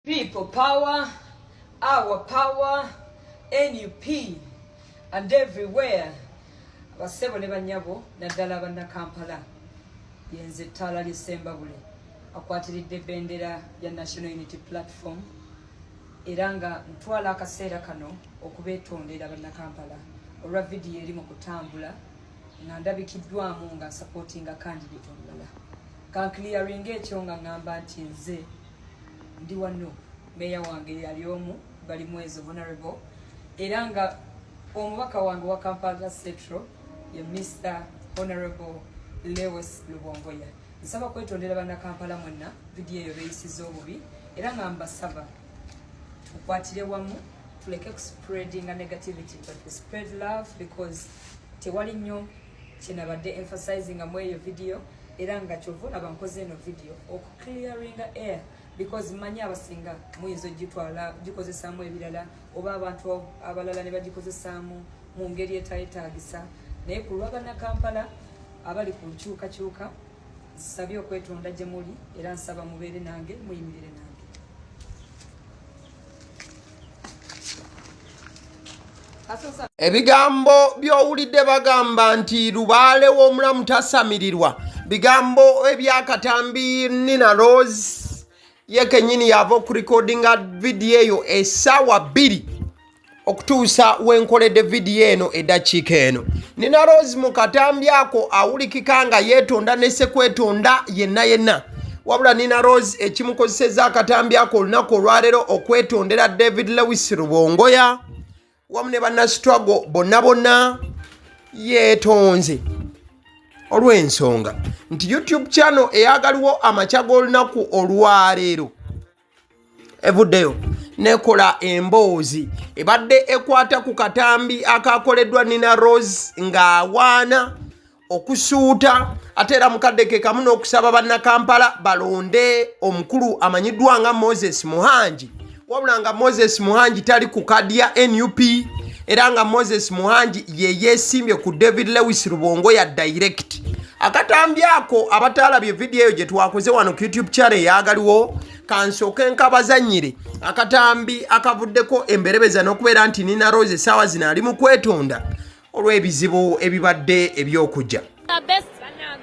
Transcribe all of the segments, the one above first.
People power, our power, NUP and everywhere. Abasebo ne banyabo naddala bannakampala, yenze ettaala ly'Essembabule akwatiridde bendera ya National Unity Platform, era nga ntwala akaseera kano okubeetondera bannakampala olwa vidiyo eri mu kutambula nga ndabikiddwamu nga nsupportinga candidate omulala. Kanclearinga ekyo nga ŋŋamba nti nze ndi wano, meeya wange yali omu Balimwezo Honorable, era nga omubaka wange wa Kampala Central ye Mr Honorable Lewis Lubongoya. Nsaba kwetondera bannakampala mwenna vidiyo eyo beeyisiza obubi, era nga mbasaba tukwatire wamu tuleke kuspreadinga negativity but we spread love, because tewali nnyo kyenabadde emphasizing mu eyo video, era nga kyova olaba nkoze eno video okuclearinga air, because mmanyi abasinga muyinza ogitwala gikozesaamu ebirala oba abantu abalala ne bagikozesaamu mu ngeri etayetaagisa. Naye ku lwa bannakampala abali ku nkyukakyuka, nsabye okwetonda gye muli, era nsaba mubeere nange, muyimirire nange. Ebigambo by'owulidde bagamba nti lubaale w'omulamu tasamirirwa, bigambo ebyakatambi. Nina Rose ye kennyini yava okurekodinga vidiyo eyo essaawa 2 okutuusa wenkoledde vidiyo eno eddakiika eno. Nina Rose mu katambi ako awulikika nga yeetonda ne sekwetonda yenna yenna. Wabula Nina Rose ekimukozesezza akatambi ako olunaku olwaleero okwetondera David Lewis Rubongoya wamu ne bannastruggle bonna bonna, yeetonze olw'ensonga nti YouTube channel eyagaliwo amakya g'olunaku olwaleero evuddeyo nekola emboozi ebadde ekwata ku katambi akakoleddwa Nina Rose ng'awaana okusuuta, ate era mukadde ke kamu n'okusaba bannakampala balonde omukulu amanyiddwa nga Moses Muhangi, wabula nga Moses Muhangi tali ku kadi ya NUP, era nga Moses Muhangi ye yeesimbye ku David Lewis Rubongoya direct. Akatambi ako, abataalabye vidiyo eyo gye twakoze wano ku YouTube channel eyagaliwo, kansooke nkabazannyire akatambi akavuddeko emberebeza n'okubeera nti Nina Rose essaawa zino ali mu kwetonda olw'ebizibu ebibadde eby'okujja.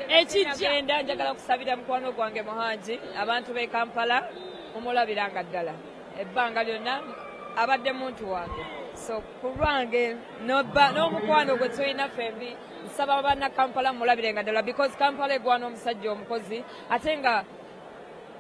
Ekijja njagala kusabira mukwano gwange Muhangi. Abantu b'e Kampala mumulabiranga ddala ebbanga lyonna abadde muntu wange, so ku lwange n'omukwano gwe tulina ffembi, nsaba banna Kampala mulabirenga ddala, because Kampala egwana omusajja omukozi, ate nga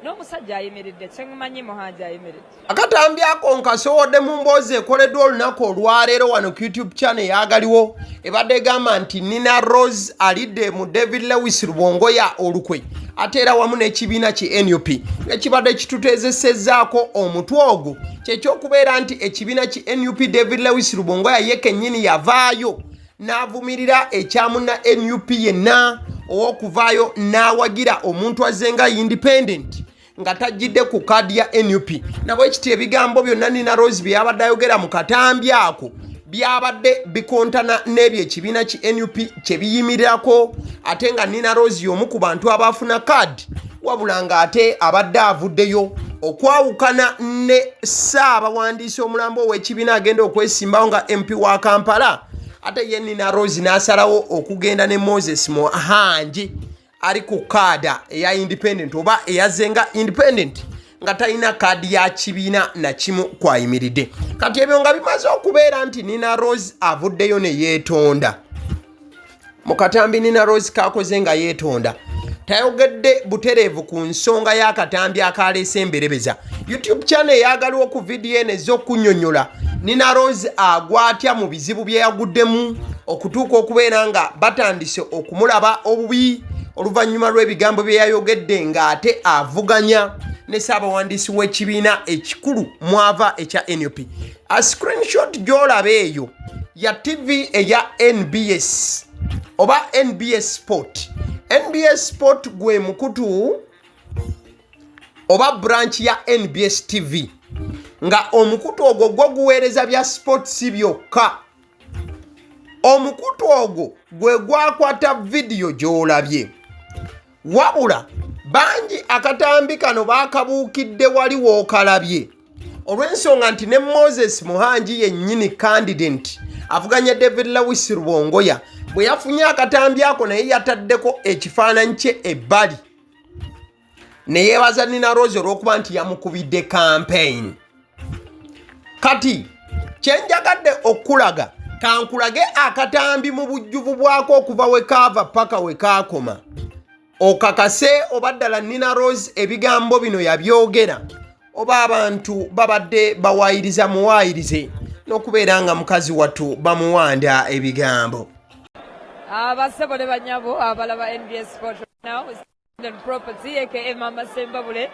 n'omusajja ayimiridde. Kyeŋŋumanyi, Muhangi ayimiridde. Akatambi ako nkasowodde mu mboozi ekoleddwa olunaku olwaleero wano ku YouTube channel eyagaliwo, ebadde egamba nti Nina Rose alidde mu David Lewis Rubongoya olukwe, ate era wamu n'ekibiina ki NUP. Ekibadde kituteezesezzaako omutwe ogwo kyekyokubeera nti ekibiina ki NUP, David Lewis Rubongoya ye kennyini yavaayo n'avumirira ekyamunna NUP yenna ow'okuvaayo n'awagira omuntu azze nga independent nga tajjidde ku kaadi ya NUP. Nabwe kiti ebigambo byonna Nina Rose bye yabadde ayogera mu katambi ako byabadde bikontana n'ebyo ekibiina ki NUP kye biyimirirako, ate nga Nina Rose y'omu ku bantu abaafuna kaadi, wabula ng'ate abadde avuddeyo okwawukana ne ssaabawandiisi omulambo ow'ekibiina agenda okwesimbawo nga MP wa Kampala, ate ye Nina Rose n'asalawo okugenda ne Moses Muhangi ali ku kaada eya independent oba eyazenga independent nga talina kaadi ya kibiina nakimu kwayimiridde. Kati ebyo nga bimaze okubeera nti Nina Rose avuddeyo ne yeetonda mu katambi Nina Rose kakoze nga yeetonda, tayogedde butereevu ku nsonga y'akatambi akaleese emberebeza. YouTube channel eyagaliwo ku vidiyo eno ez'okunnyonnyola Nina Rose agwa atya mu bizibu bye yaguddemu okutuuka okubeera nga batandise okumulaba obubi oluvannyuma lw'ebigambo bye yayogedde ng'ate avuganya ne ssaabawandiisi w'ekibiina ekikulu mwava ekya NUP. A screenshot gy'olaba eyo ya TV eya NBS oba NBS Sport. NBS Sport gwe mukutu oba branch ya NBS TV, nga omukutu ogwo gwo guweereza bya sports byokka. Omukutu ogwo gwe gwakwata vidiyo gy'olabye, wabula Bangi akatambi kano baakabuukidde wali w'okalabye olw'ensonga nti ne Moses Muhangi yennyini candidate avuganya David Lewis Rubongoya bwe yafunye akatambi ako naye yataddeko ekifaananyi kye ebbali ne yeebaza Nina Rose olw'okuba nti yamukubidde campaign. Kati kye njagadde okukulaga, kankulage akatambi mu bujjuvu bwako okuva we kaava paka we kaakoma, okakase oba ddala Nina Rose ebigambo bino yabyogera oba abantu babadde bawaayiriza muwaayirize n'okubeera nga mukazi wattu bamuwanda ebigambo. Abasebo ne banyabo abalaba NBS Sport now and Property, aka Mama Sembabule,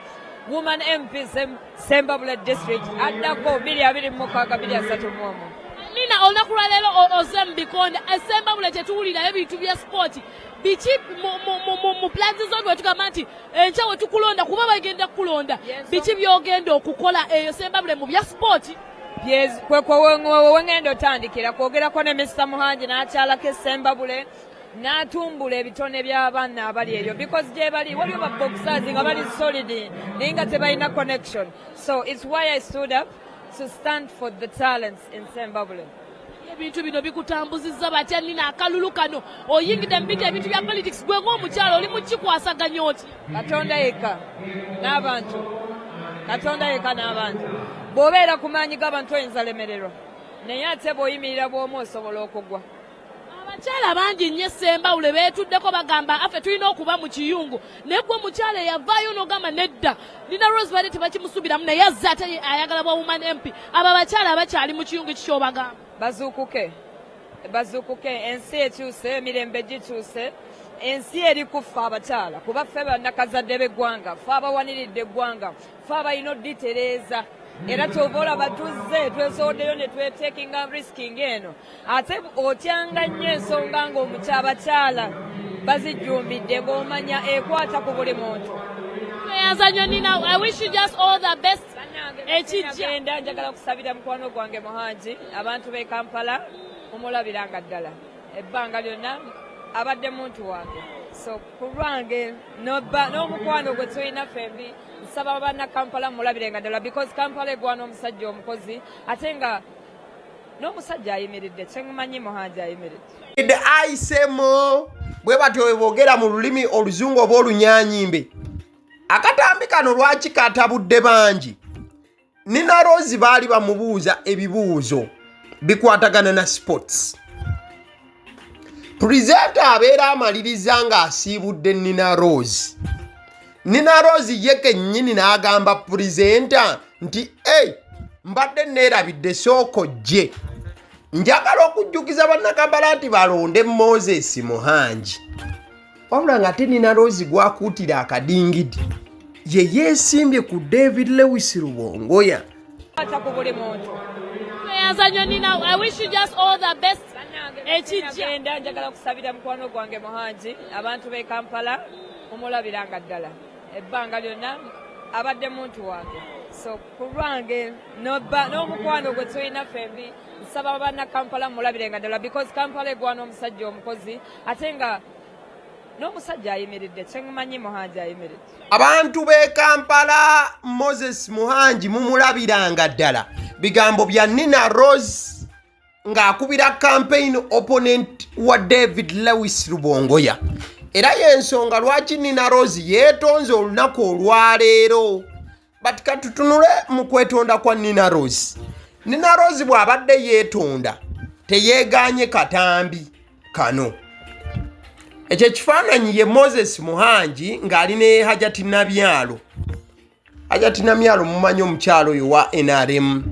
Woman MP Sembabule District, addako 2026 2031. Nina, olunaku lwaleero oze mu bikonde esembabule, tetuwulirayo bintu bya sport. Biki mu plans zo bwe tugamba nti enkya we tukulonda, kuba bagenda kukulonda, biki byogenda okukola eyo Sembabule mu bya sport? Kwe wengenda otandikira kwogerako ne Mr Muhangi n'akyalako esembabule n'atumbula ebitone by'abaana abali eyo, because gye bali waliwo ba boxers nga bali solid naye nga tebalina connection. So it's why I stood up to stand for the talents in Sembabule. Ebintu bino bikutambuzizza batya, Nina? Akalulu kano oyingidde mu bintu ebintu bya politics, gwe ng'omukyala oli mukikwasaganya otya? Katonda yekka n'abantu, Katonda yekka n'abantu. Bw'obeera ku maanyi g'abantu oyinza lemererwa, naye ate bw'oyimirira bw'omu osobola okugwa. Abakyala bangi nnyo essembawule beetuddeko, bagamba affe tulina okuba mu kiyungu, naye gwe omukyala eyavaayo n'ogamba nedda, Nina Rose badde tebakimusuubiramu, naye azze ate ayagala bwa Woman MP. Abo abakyala abakyali mu kiyungu, kikyobagamba? Bazuukuke, bazuukuke. Ensi ekyuse, emirembe gikyuse, ensi eri kuffe abakyala, kuba ffe bannakazadde b'eggwanga, ffe abawaniridde eggwanga, ffe abalina odditereeza. Era kyova olaba tuzze twesooddeyo ne twetekinga risking eno. Ate otyanga nnyo ensonga ng'omukyabakyala bazijjumbidde, ng'omanya ekwata ku buli muntu. Tweyanza nnyo, Nina. I wish you just all the best ekijja. Genda, njagala kusabira mukwano gwange Muhangi. Abantu b'e Kampala mumulabiranga ddala, ebbanga lyonna abadde muntu wange, so ku lwange n'omukwano gwe tulina ffembi, nsaba banna Kampala mulabirenga ddala, because Kampala egwana omusajja omukozi, ate nga n'omusajja ayimiridde. Kyeŋŋumanyi, Muhangi ayimiridde. Aisemo bwe batyo bwe boogera mu lulimi Oluzungu oba Olunyanyimbe. Akatambi kano lwaki katabudde bangi? Nina Rose baali bamubuuza ebibuuzo bikwatagana na sports. Presenter abeera amaliriza ng'asiibudde Nina Rose. Nina Rose ye kennyini n'agamba presenter nti, "Ei, mbadde neerabidde, sooka ojje, njagala okujjukiza bannakampala nti balonde Moses Muhangi." Wabula ng'ate Nina Rose gwakuutira akadingidi ye yeesimbye ku David Lewis Rubongoya. Kwata ku buli muntu. Tweyanza nnyo, Nina. I wish you just all the best ekijja. Genda, njagala kusabira mukwano gwange Muhangi. Abantu b'e Kampala mumulabiranga ddala, ebbanga lyonna abadde muntu wange, so ku lwange n'omukwano gwe tulina ffembi, nsaba banna Kampala mulabirenga ddala, because Kampala egwana omusajja omukozi, ate nga n'omusajja ayimiridde. Kyeŋŋumanyi, Muhangi ayimiridde. Abantu b'e Kampala, Moses Muhangi mumulabiranga ddala. Bigambo bya Nina Rose ng'akubira campaign opponent wa David Lewis Rubongoya. Era y'ensonga lwaki Nina Rose yeetonze olunaku olwaleero. But katutunule mu kwetonda kwa Nina Rose. Nina Rose bw'abadde yeetonda teyeeganye katambi kano. Ekyo ekifaananyi ye Moses Muhangi ng'ali ne Hajati Nabyalo. Hajati Namyalo mumanyi, omukyalo oyo wa NRM,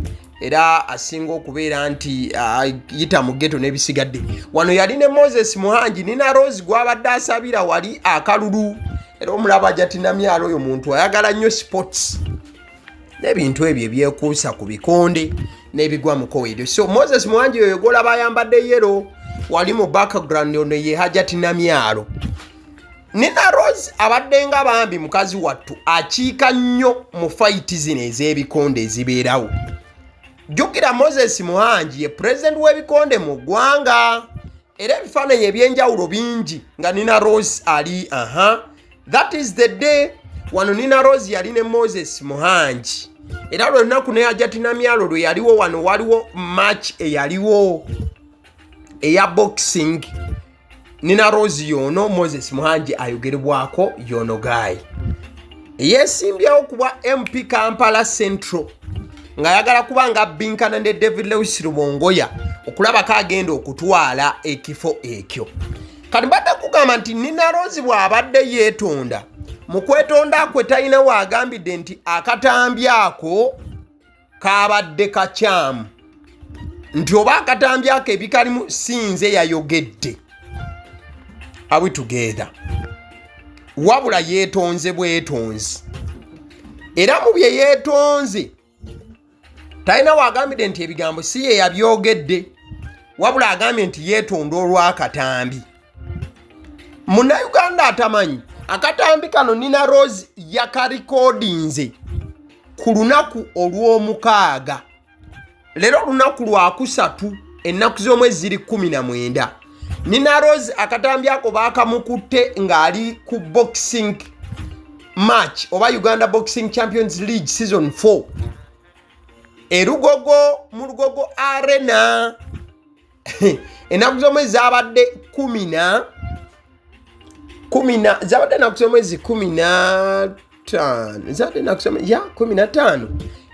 era asinga okubeera nti ayita mu ghetto n'ebisigadde. Wano yali ne Moses Muhangi, Nina Rose gw'abadde asabira wali akalulu. Era omulaba Hajati Namyalo oyo muntu ayagala nnyo sports n'ebintu ebyo ebyekuusa ku bikonde n'ebigwa mu koweeryo. So Moses Muhangi oyo gwolaba ayambadde yellow wali mu background, ono ye Hajati Namyalo. Nina Rose abadde nga bambi mukazi wattu akiika nnyo mu fight zino ez'ebikonde ezibeerawo. Jjukira Moses Muhangi ye pulezidenti w'ebikonde mu ggwanga, era ebifaananyi ebyenjawulo bingi nga Nina Rose ali aha. That is the day. Wano Nina Rose yali ne Moses Muhangi, era lwe lunaku ne Hajati Namyalo lwe yaliwo. Wano waliwo match eyaliwo eya boxing. Nina Rose yono, Moses Muhangi ayogerebwako yono guy eyesimbyewo kuba MP Kampala Central, ng'ayagala kuba nga abbinkana ne David Lewis Rubongoya okulabako agenda okutwala ekifo ekyo. Kati mbadde kugamba nti Nina Rose bw'abadde yeetonda, mu kwetonda kwe talina waagambidde nti akatambi ako kaabadde kakyamu, nti oba akatambi ako ebikalimu si nze yayogedde. Are we together? Wabula yeetonze bwetonzi, era mu bye yeetonze talina waagambidde nti ebigambo si ye yabyogedde, wabula agambye nti yeetonda olw'akatambi. Munnayuganda atamanyi akatambi kano, Nina Rose yakarikodinze ku lunaku olw'omukaaga. Leero olunaku lwakusatu, ennaku z'omwezi ziri 19. Nina Rose akatambi ako baakamukutte ng'ali ku boxing match oba Uganda Boxing Champions League season 4 erugogo mu Lugogo Arena. Ennaku z'omwezi zabadde kumi na kumi na zabadde ennaku z'omwezi 15, zabadde ennaku z'omwezi ya 15,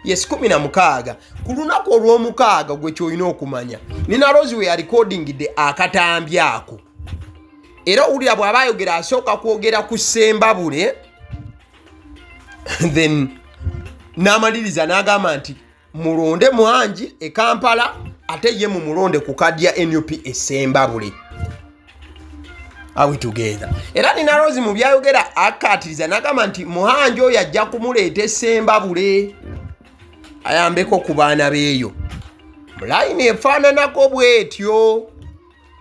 yes, 16, ku lunaku olw'omukaaga. Gwe kyolina okumanya, Nina Rose we yarikodingidde akatambi ako, era owulira bw'aba ayogera asooka kwogera ku Sembabule, then n'amaliriza n'agamba nti mulonde Muhangi e Kampala, ate ye mumulonde ku kadi ya NUP Esembabule. Are we together? Era Nina Rose mu byayogera akkaatiriza n'agamba nti Muhangi oyo ajja kumuleeta Esembabule ayambeko ku baana beeyo mulayini efaananako bwetyo.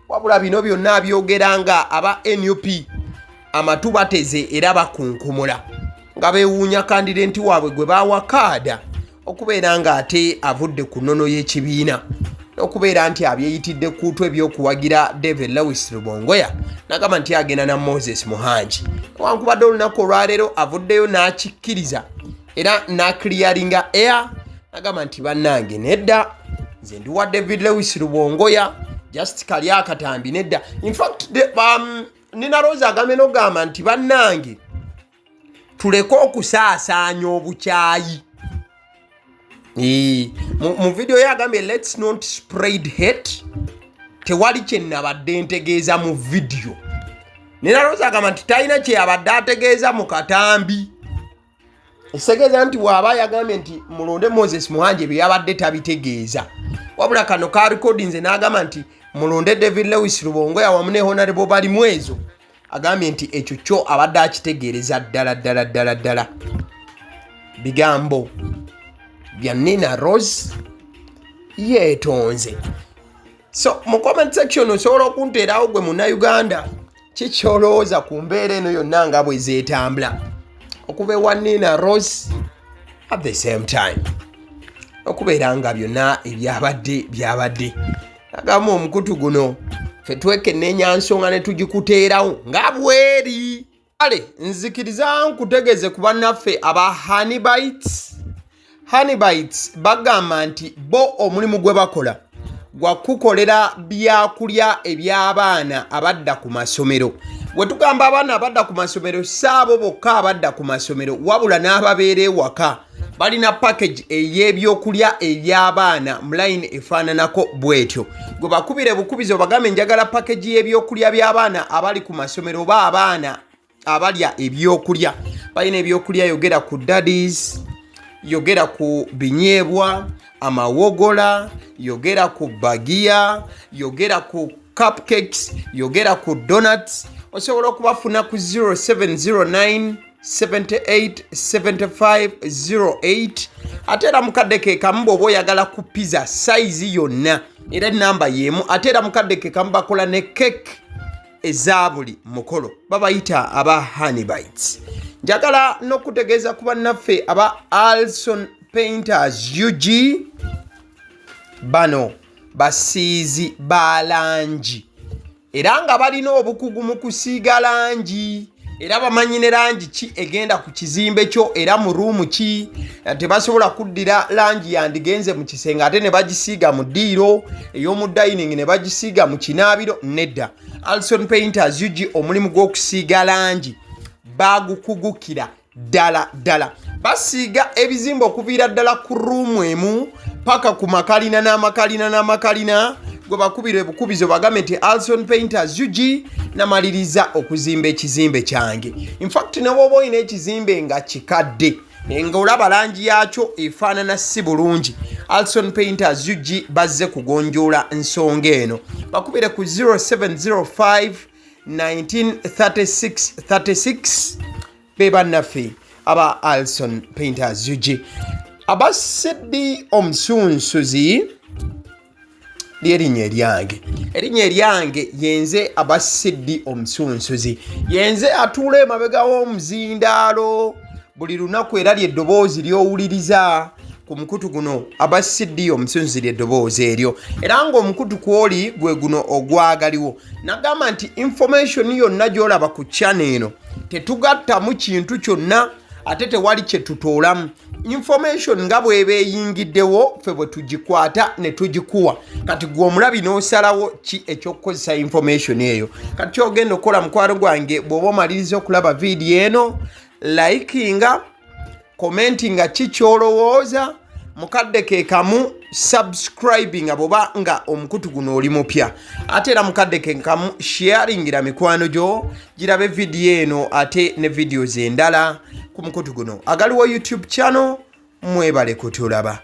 Wabula bino byonna abyogera nga aba NUP amatu bateze era bakunkumula nga beewuunya kandidenti waabwe gwe baawa kaada okubeera ng'ate avudde ku nnono y'ekibiina n'okubeera nti abyeyitidde kuutu ebyokuwagira David Lewis Rubongoya, n'agamba nti agenda na Moses Muhangi. Newankubadde olunaku olwaleero avuddeyo n'akikkiriza era n'aclearinga air, n'agamba nti bannange nedda, nze ndi wa David Lewis Rubongoya, just kali akatambi nedda. Infact Nina Rose agambye n'okugamba nti bannange tuleke okusaasaanya obukyayi. Mu vidiyo ye agambye, "Let's not spread hate, tewali kyenabadde ntegeeza mu vidiyo." Nina Rose agamba nti talina kyeyabadde ategeeza mu katambi, ekitegeeza nti bw'aba yagambye nti mulonde Moses Muhangi, bye yabadde tabitegeeza, wabula kano ka recordinze n'agamba nti mulonde David Lewis Rubongoya wamu ne Honorable Balimwezo. Agambye nti ekyo kyo abadde akitegeereza ddala ddala ddala ddala. Bigambo bya Nina Rose, yeetonze. So mu comment section osobola okunteerawo, gwe Munnayuganda, kikyolowooza ku mbeera eno yonna nga bwe zeetambula okuva ewa Nina Rose, at the same time okubeera nga byonna ebyabadde byabadde. Agamu omukutu guno ffe twekenneenya nsonga ne tugikuteerawo nga bweri. Kale nzikiriza nkutegeeze ku bannaffe aba Honeybites. Honeybites bagamba nti bo omulimu gwe bakola gwa kukolera byakulya eby'abaana abadda ku masomero. Bwe tugamba abaana abadda ku masomero, si abo bokka abadda ku masomero, wabula n'ababeera ewaka. Balina package ey'ebyokulya eby'abaana mu line efaananako bwetyo. Gwe bakubire bukubizi obagambe, "Njagala package y'ebyokulya by'abaana abali ku masomero oba abaana abalya ebyokulya." Balina ebyokulya, yogera ku daddies, yogera ku binyeebwa, amawogola, yogera ku bagiya, yogera ku cupcakes, yogera ku donuts. Osobola okubafuna ku 0709 78 75 08. Ate era mukadde ke kamu, bw'oba oyagala ku pizza size yonna, era enamba y'emu. Ate era mukadde ke kamu bakola ne cake eza buli mukolo. Babayita aba Honeybites. Njagala n'okutegeeza ku bannaffe aba Alson Painters UG. Bano basiizi ba langi era nga balina obukugu mu kusiiga langi. Era bamanyi ne langi ki egenda ku kizimbe kyo era mu ruumu ki. Tebasobola kuddira langi yandigenze mu kisenge ate ne bagisiiga mu ddiiro, ey'omu dining ne bagisiiga mu kinaabiro. Nedda, Alson Painters UG omulimu gw'okusiiga langi bagukugukira ddala ddala. Basiiga ebizimbe okuviira ddala ku ruumu emu paka ku makalina n'amakalina n'amakalina. Gwe bakubira ebukubizo bagambe nti Alson Painters UG namaliriza okuzimba ekizimbe kyange. Infact, ne bwoba olina ekizimbe nga kikadde nga olaba langi yakyo efaanana si bulungi, Alson Painters UG bazze kugonjoola nsonga eno. Bakubire ku 0705 1936 36. Be bannaffe aba Alson Painters UG. Abasiddi omusunsuzi lyerinnya eryange, erinnya eryange yenze Abasiddi omusunsuzi, yenze atuula emabega w'omuzindaalo buli lunaku, era lyeddoboozi ly'owuliriza ku mukutu guno. Abasiddi omusunsuzi lyeddoboozi eryo, era ng'omukutu kwoli gwe guno ogwagaliwo. Nagamba nti information yonna gy'olaba ku channel eno tetugattamu kintu kyonna, ate tewali kye tutoolamu. Information nga bw'eba eyingiddewo, ffe bwe tugikwata ne tugikuwa. Kati gwe omulabi n'osalawo ki ekyokukozesa information eyo. Kati kyogenda okukola, mukwano gwange, bw'oba omaliriza okulaba vidiyo eno, likinga, commentinga ki kyolowooza, mukadde ke kamu subscribinga bwoba nga omukutu guno oli mupya, ate era mukadde ke kamu sharingira mikwano gyo girabe vidiyo eno ate ne videos endala ku mukutu guno agaliwo YouTube channel. Mwebale kutulaba.